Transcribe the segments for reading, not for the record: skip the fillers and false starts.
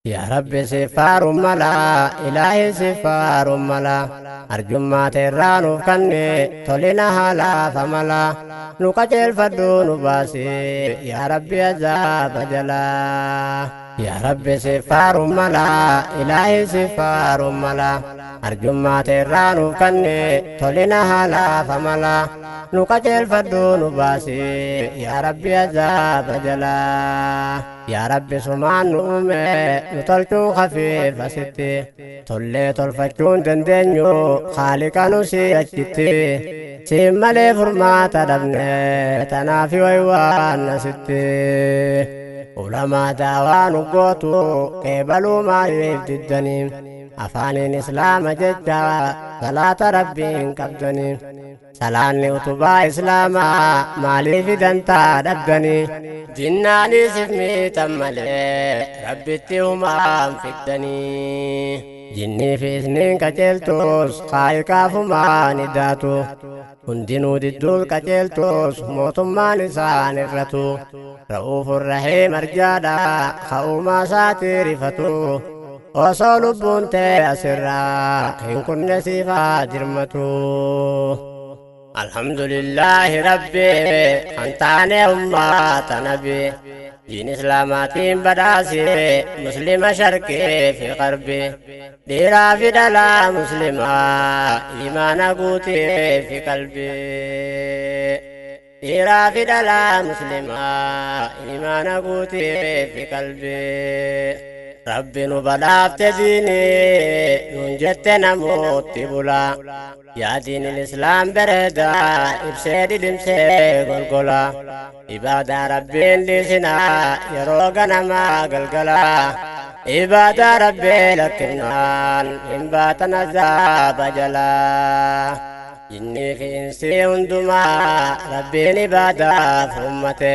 Yaa Rabbi siffaaru mala, Ilaahi siffaaru mala, arjummaa teerraa nuuf kanne tolina haalaafa mala, nu qajeelfadhu nu baasi yaa Rabbi azaaba jalaa. Yaa Rabbi siffaaru mala, Ilaahi siffaaru mala, arjummaa teerraa nuuf kanne tolina haalaafa mala, nu qajeelfadhu nu baasi yaa Rabbi azaaba jalaa. Yaa Rabbi sumaan nu uume nu tolchuun hafiifa sitti, tollee tolfachuun dandeenyu haaliqa nu si achitti, siin malee furmaata dhabne tanaaf waywaan asitti. Ulamaa daawaa nu gootu qeebaluu maaliif diddanii, afaaniin islaama jecha salaata rabbiin qabdanii, salaanni utubaa islaamaa maaliif dantaa dhabdanii, jinnaaniisif miitan malee rabbitti humaan fiddanii. Jinnii fi isniin qajeeltus haayiqaafumaan iddaatu, hundinuu didduus qajeeltus mootummaan isaan irratu, ra'uufur rahiim arjaadha ka'uumaa isaatii rifatu, osoo lubbuun ta'e asirraa hin kunne siifaa dirmatu. Alhamdulillahi Rabbi kan taane ummata nabi, diin islaamaatiin badhaase muslima sharqii fi qarbi, dhiiraa fi dhalaa muslimaa imaana guutee fi qalbii. Dhiiraa fi dhalaa muslimaa imaana guutee fi qalbii. Rabbi nu badhaafte diinii nuun jette namooti bula. Yaa diinil islaam bareeda ibsee dhidhimsee golgola. Ibaadaa rabbiin dhiisinaa yeroo ganamaa galgala. Ibaadaa rabbii lakkinnaan hin baatan azaaba jalaa. Jinnii fi insii hundumaa rabbiin ibaadaaf ummate,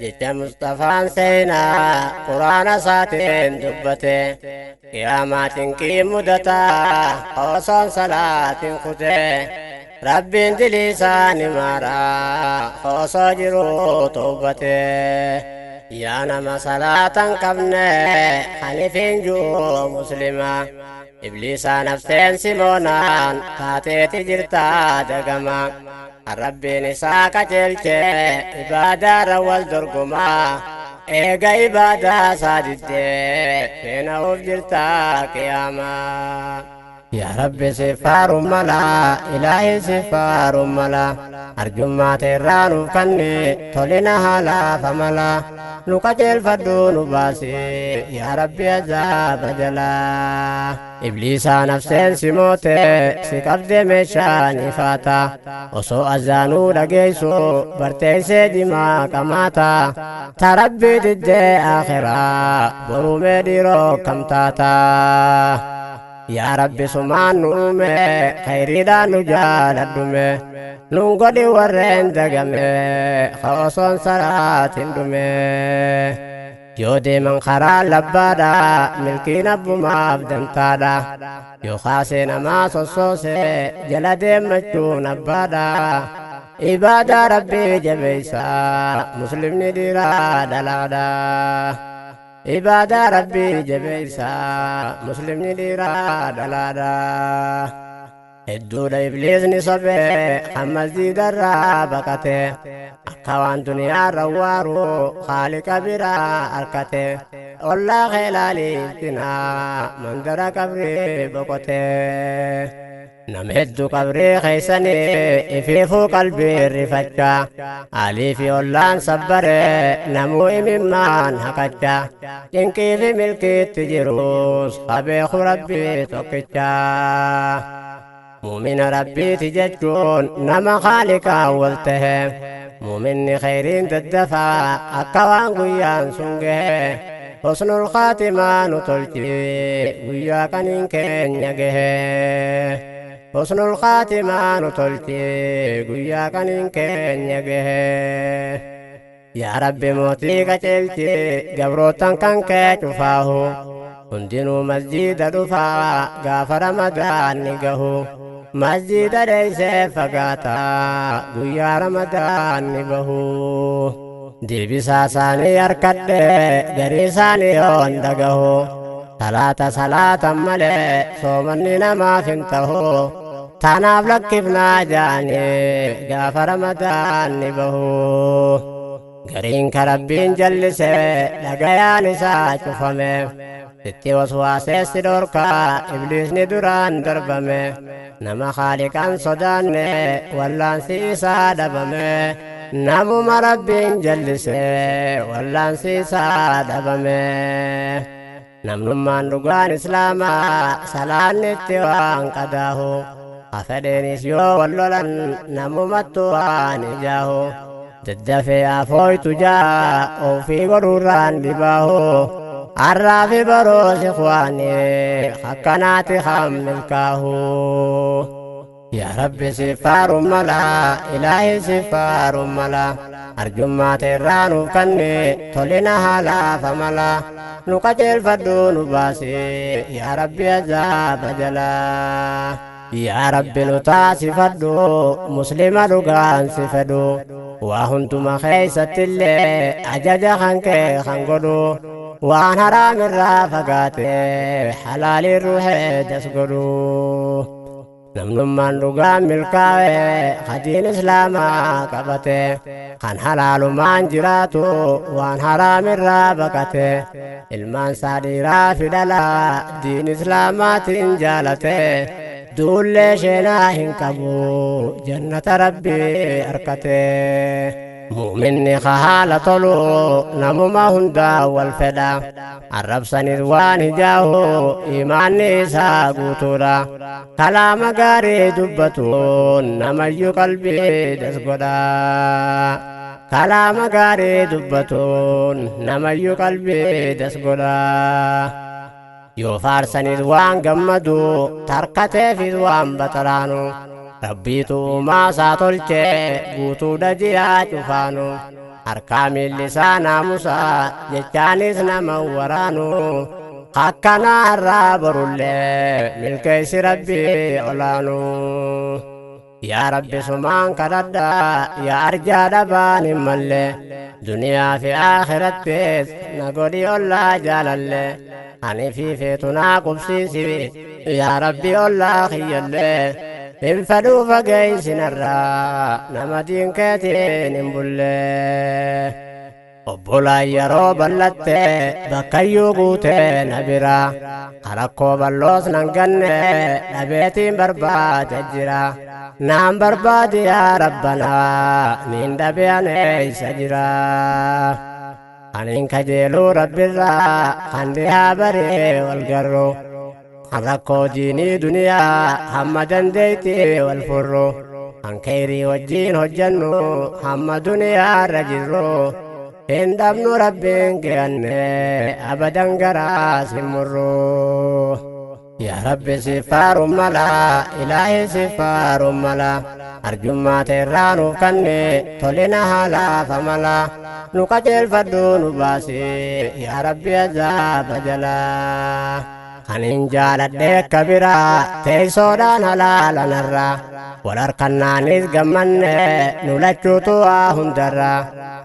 jecha Mustafaan seenaa quraana isaatiin dubbate, qiyaamaa cinqii mudataa osoon salaatiin kute, rabbiin dilii isaani maaraa osoo jiruu tobbate. Yaa nama salaatan qabne hanifiin juu muslima, ibliisaa nafseen simoonaan taateeti jirtaa dagama, rabbiin isaa qajeelche ibaadaarra wal dorgomaa, eega ibaadaa isaa diddee seena'uuf jirtaa qiyaamaa. Yaa Rabbi siffaaru mala, Ilaahi siffaaru mala, arjummaa teerraa nuuf kanne tolina haalaafa mala, nu qajeelfadhu nu baasi yaa Rabbi azaaba jalaa. Ibliisaa nafseen si moote si qabde meeshaan ifaata, osoo azaanuu dhageessu barteessee dimaa qamaata, ta rabbii diddee akhiraa borumee dhiiroo kam taata. Yaa Rabbi sumaan nu uume khayriidhaan nu jaaladhume, nuun godhi warreen dagame ka osoon salaatiin dhume. Yoo deeman karaa labbaadha milkiin abbumaaf dantaadha, yoo kaasee namaa sossoose jala deemmachuun abbaadha. Ibaadaa rabbii jabeessaa muslimni dhiiraa dhalaadha. Ibaadaa rabbii jabeessaa muslimni dhiiraa dhalaadha. Hedduudha ibliisni sobee kan masjiidarraa baqate, akka waan duniyaarra waaru haaliqa biraa harkate, ollaa keelaaliif cinaa mandara qabrii boqote. Nama hedduu qabrii keessanii ifiifuu qalbii rifachaa, alii fi ollaan sabbaree namuu imimmaan haqachaa, cinqii fi milkiitti jirus habeeku rabbii tokkichaa. Muumina rabbiiti jechuun nama haaliqaan wal tahe, muuminni khayriin daddafaa akka waan guyyaan sun gahe, husnul khaatimaa nu tolchi guyyaa kaniin keenya gahe. Husnul khaatimaa nu tolchi guyyaa kaniin keenya gahe. Yaa Rabbi mootii qajeelchi gabrootan kan kee cufaahu, hundinuu masjiida dhufaa gaafa ramadaan ni gahu, masjiida dheeysee fagaataa guyyaa ramadaan ni bahu. Deebisaa isaanii harkadhe garii isaanii yoon dhagahu, Salaata salaatan malee soomanni namaaf hin tahu. Tanaaf lakkifnaa jaanii gaafa Ramadaanni bahu. Gariin ka Rabbiin jallise dhagayaan isaa cufame. Sitti waswaaseessi dhorkaa ibliisni duraan darbame. Nama Khaaliqaan sodaanne wallaansi isaa dhabame. Namuma Rabbiin jallise wallaansi isaa dhabame. Namnummaan dhugaan Islaamaa salaanni itti waan qadaahu. Hafedheenis yoo wal lolan namumattu waan ijaahu. Daddafee afooytu jaa ofii godhuurraan dhibaahu. Arraa fi baroos ikhwaani akkanaati ham milkaahu. Yaa Rabbi si faaru mala, Ilaahi si faaru mala. Arjummaa teerraa nuuf kanni tolina haalaafa mala. Nu qajeelfadhu nu baasi yaa Rabbi azaaba jalaa. Yaa Rabbi nu taasifadhu muslima dhugaan si fedhu. Waa hunduma keessattillee ajaja kan kee kan godhu. Waan haraam irraa fagaate halaaliin ruuhee das godhu. Namnummaan dhugaan milkaa'e hadiin Islaamaa qabate. Kan halaalumaan jiraatu waan haraam irraa baqate. Ilmaan isaa dhiiraa fi dhalaa diin Islaamaatiin jaalate. Duullee sheenaa hin qabu jannata Rabbii harkate. Muuminni haala tolu namuma hundaa wal fedha. Arrabsanis waan hijaahu imaanni isaa guutuudha. Kalaama gaarii dubbatuun namayyuu qalbii das godha. Kalaama gaarii dubbatuun namayyuu qalbii das godha. Yoo faarsanis waan gammadu tarkateefis waan baxaraanu. Rabbiitu uumaa isaa tolchee guutuudha ji'aa cufaanu. Harkaa miilli isaa naamusaa jechaanis nama waraanu. Akkanaa irraa borullee milkeessi Rabbii olaanu. Yaa Rabbi sumaan kadhadhaa yaa arjaa dhabaan hin malle. Duniyaa fi akhirattis na godhi ollaa jaalalle. Ani fi feetu naa qubsiisi yaa Rabbi ollaa kiyyallee. Hin fedhuu fageessinarraa nama diin keetiin hin bulle. Obbolaan yeroo bal'atte bakkayyuu guutee na bira. Rakkoo bal'oos nan ganne dhabeetiin barbaada jira. Naan barbaadi yaa Rabbanaa niin dhabe aneessa jira. Aniin kajeeluu Rabbirraa kan dhihaa baree wal garru. Rakkoo diinii duniyaa hamma dandeettii wal furru. Kan kheyrii wajjiin hojjannu hamma duniyaa irra jirru. Hin dhabnu Rabbiin geanne abadan garaas hin murru. Yaa Rabbi si faaru mala, Ilaahi si faaru mala. Arjummaa teerraa nuuf kanni tolina haalaafa mala. Nu qajeelfadhu nu baasi yaa Rabbi azaaba jalaa. Anin jaaladhe akka biraa teessoodhaan halaalanarra. Wal harkannaanis gammanne nu lachuutu waa hundarra.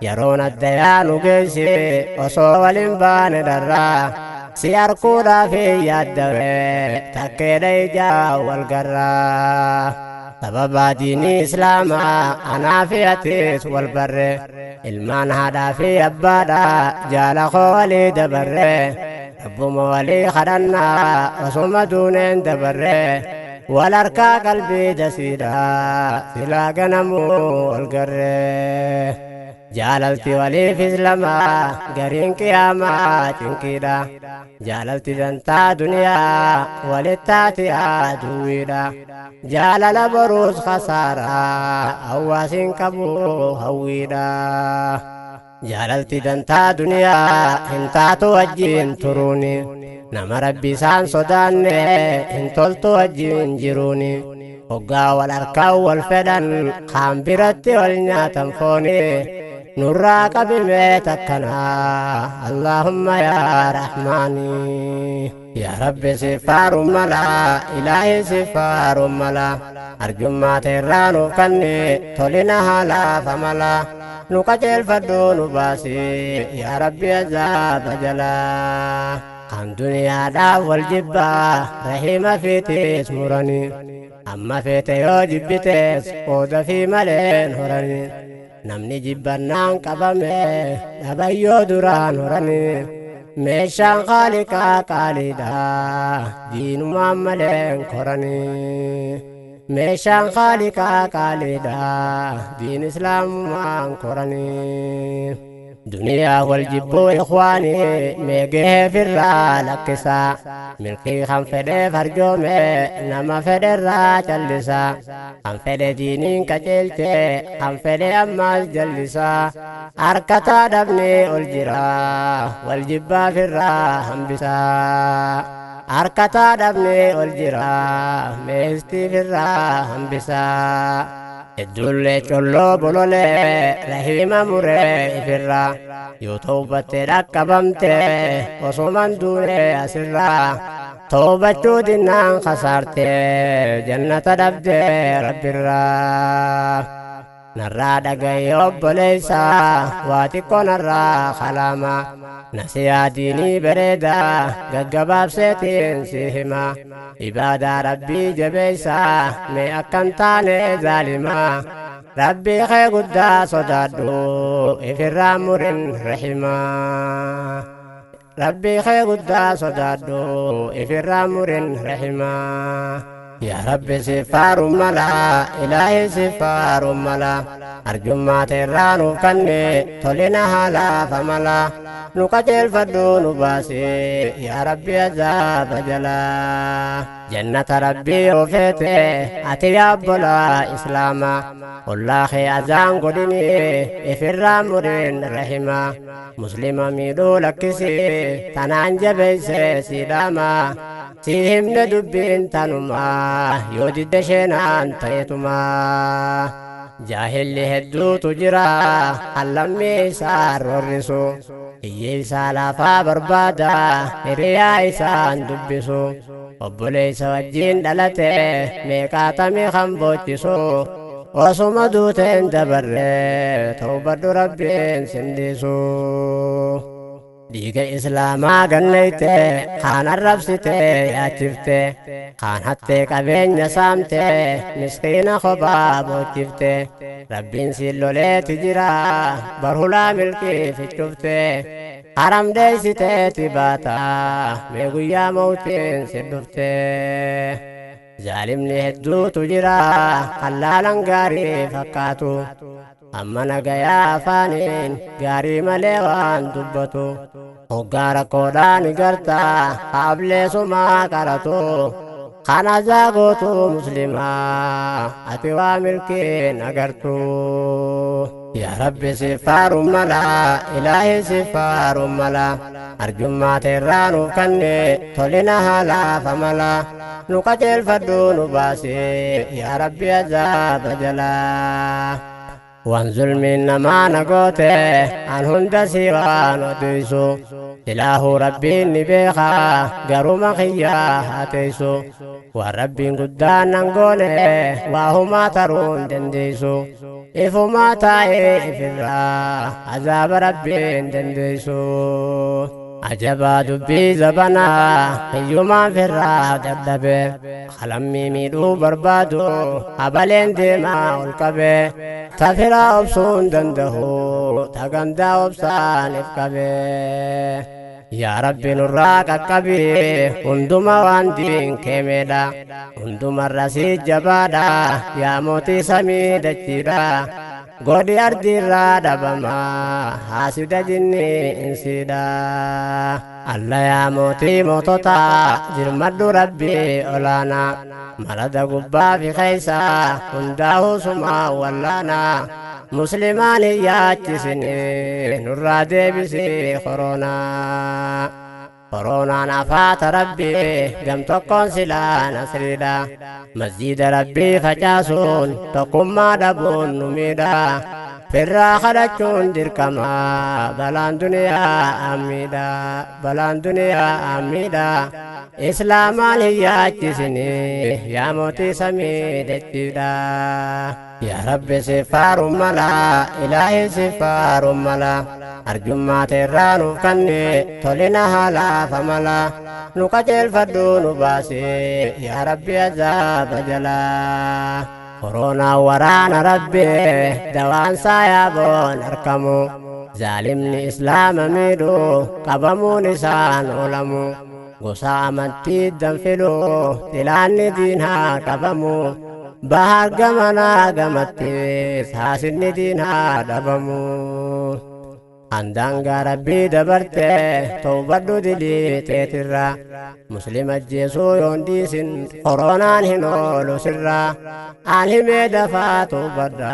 Yeroon addayaa nu geessi osoo waliin baane dharra. Si harkuudhaaf yaaddame takkeedha ijaa wal garra. Sababa diinii Islaamaa anaa fi atis wal barre. Ilmaan haadhaa fi abbaadha jaala koo walii dabarre. Rabbuma walii kadhannaa osuma duuneen dabarre. Wal harkaa qalbii dasiidha silaa ganamuu wal garre. Jaalalti waliif Islamaa gariin qiyaamaa cinqiidha. Jaalalti dantaa duniyaa walittaati aduwwiidha. Jaalala boruus khasaaraa hawaasiin qabu hawwiidha. Jaalalti dantaa duniyaa hin taatu wajjiin turuuni. Nama Rabbi isaan sodaanne hin toltu wajjiin jiruuni. Hoggaa wal harkaan wal fedhan kaan biratti wal nyaatan fooni. Nurraa qabimee takkanaa Allahumma yaa Rahmaani. Yaa Rabbi si faaru mala, Ilaahi si faaru mala. Arjummaa teerraa nuuf kanni tolina haalaafa mala. Nu qajeelfadhu nu baasi yaa Rabbi azaaba jalaa. Kan duniyaadhaaf wal jibbaa rahiima fiitiis muranii. Amma feete yoo jibbitees qooda fi maleen horanii. Namni jibbannaan qabame dhabayyoo duraan horanii. Meeshaan qaaliqaa qaaliidha diinumaan maleen koranii. Meeshaan qaaliqaa qaaliidha diin islaamumaan koranii. Duniyaa wal jibbuu ikhwaanii meegee firraa lakkisaa. Milkii kan fedheef arjoome nama fedherraa callisaa. Kan fedhe diiniin qajeelchee kan fedhe ammaas jallisaa. Harkataa dhabnee ol jira wal jibbaa firraa hambisaa. Harkataa dhabnee ol jira meestii firraa hambisaa. Hedduullee colloo bololee rahiima muree ifirraa. Yoo toobattee dhaqqabamte osuman duunee asirraa. Toobachuu dinnaan kasaarte jannata dhabdee rabbirraa. Narraa dhagaye obboleessa waa xiqqoo narraa kalaama. Nasiyaa diinii bareedaa gaggabaabseetiin si hima. Ibaadaa rabbii jabeessa mee akkan taane zaalima. Rabbii kee guddaa sodaadhu ifirraa murin rahima. Rabbii kee guddaa sodaadhu ifirraa murin rahima. Yaa Rabbi si faaru mala, Ilaahi si faaru mala. Arjummaa teerraa nuuf kanne tolina haalaaf amala. Nu qajeelfadhu nu baasi yaa Rabbi azaaba jalaa. Jannata Rabbii yoo feete ati yaa obbolaa Islaama. Ollaa kee azaan godhini ifirraa murin rahima. Muslima miidhuu lakkisi tanaan jabeeyse si dhaama. Si himne dubbiin tanuma yoo didde sheenaan ta'etuma. Jaahilli hedduutu jira allammii isaa roorrisu. Hiyyeessaa lafaa barbaada hiriyaa isaan dubbisu. Obboleessa wajjin dhalate meeqaatamii kan boochisu. Osuma duuteen dabarre toobadhu rabbiin sindiisu. Dhiiga islaamaa gannayte kaan arrabsite yaachifte kaan hattee qabeenya saamte miskiina kophaa boochifte. Rabbiin siin loleeti jira barhulaa milkii fichufte. Haram deessiteeti baata mee guyyaa mawtiin si dhufte. Zaalimni hedduutu jira hallaalan gaarii fakkaatu. Amma nagayaa afaaniin gaarii malee waan dubbatu. Hoggaa rakkoodhaan garta haableesumaa qaratu. Kana zaagootu muslimaa ati waa milkiin agartu. Yaa Rabbi si faaru mala, Ilaahi si faaru mala. Arjummaa teerraa nuuf kanne tolina haalaaf amala. Nu qajeelfadhu nu baasi yaa Rabbi azaaba jalaa. Waan zulmiin namaa na goote an hunda si waan odeessu. Ilaahuu rabbiin ni beeka garuma kiyyaa haa teessu. Waan rabbiin guddaan nan goone waa humaa taruun dandeessu. Ifumaa taa'ee ifirraa azaaba rabbiin dandeessu. Ajabaa dubbii zabanaa hiyyumaan firraa dadhabe. Qalammii miidhuu barbaadu habaleen deemaa ol qabe. Tafiraa obsuun danda'u tagandaa obsaan if qabe. Yaa Rabbi nurraa qaqqabi hunduma waan diin keemeedha. Hundumarra si jabaadha yaa mootii samii dachiidha. Godhi ardiirraa dhabama haasida jinni insiidha. Alla yaa mootii mootota jirmadhu rabbii olaanaa. Marada gubbaa fi keessa hundaa'uu sumaa wallaanaa. Muslimaan hin yaachisini nurraa deebisi koronaa. Koronaan afaata rabbii gam tokkoon silaa nasriidha. Masjiida rabbii facaasuun tokkummaa dhabuun nu miidha. Firraa kadhachuun dirqama balaan duniyaa ammiidha. Balaan duniyaa ammiidha. Islaamaan hin yaachisini yaa mootii samii dachiidha. Yaa Rabbi si faaru mala, Ilaahi si faaru mala. Arjummaa teerraa nuuf kanne tolina haalaaf amala nu qajeelfadhu nu baase yaa Rabbi azaaba jalaa. Koronaa waraana Rabbi dawaan saayaboon argamu zaalimni islaama miidhu qabamuun isaan oolamu gosa amantii danfilu xilaanni diinaa qabamu bahar gamanaa gamatti saasinni diinaa dhabamu. Andaangaa Rabbii dabarte tawbadhu dilii teetirra muslima ajjeesuu yoon dhiisin koronaan hin oolu sirra aan himee dafaa tawbadha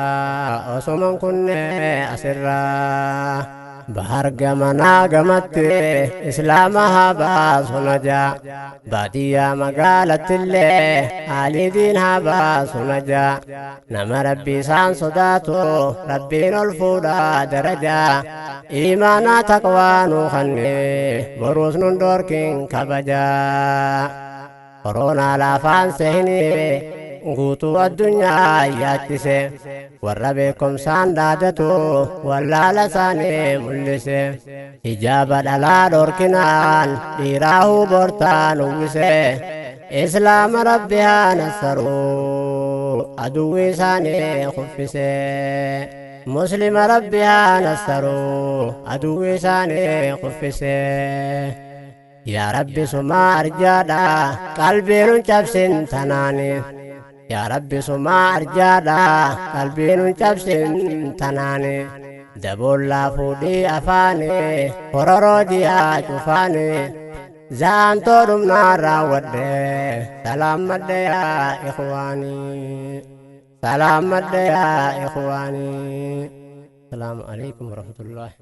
osoman kunne asirra. Bahar gamanaa gamatti islaama haa baasu najaa baadiyyaa magaalattillee haalidiin haa baasu najaa nama Rabbi isaan sodaatu Rabbiin ol fuudhaa darajaa iimaanaa taqwaa nuu kanne boruus nun dhorkin kabajaa. Koronaa laafaan sehinii guutuu addunyaa yaachise warra beekumsaan dhaadatu wallaala isaanii mul'ise hijaaba dhalaa dhorkinaan dhiiraahuu bortaan uwwise islaama Rabbi haa nassaruu aduwwi isaanii kuffise muslima Rabbi haa nassaruu aduwwi isaanii kuffise. Yaa Rabbi sumaa arjaadha qalbii nun cabsin tanaani. Yaa Rabbi sumaa arjaadha qalbii nun cabsin tanaani. Daboollaa fuudhii afaani hororoo jiyaa cufaani. Zaantoo dhumnaan raawwadhe salaammadhe yaa ikhwaani. Salaammadhe yaa ikhwaani. Salaamu alaikum warahmatullahi.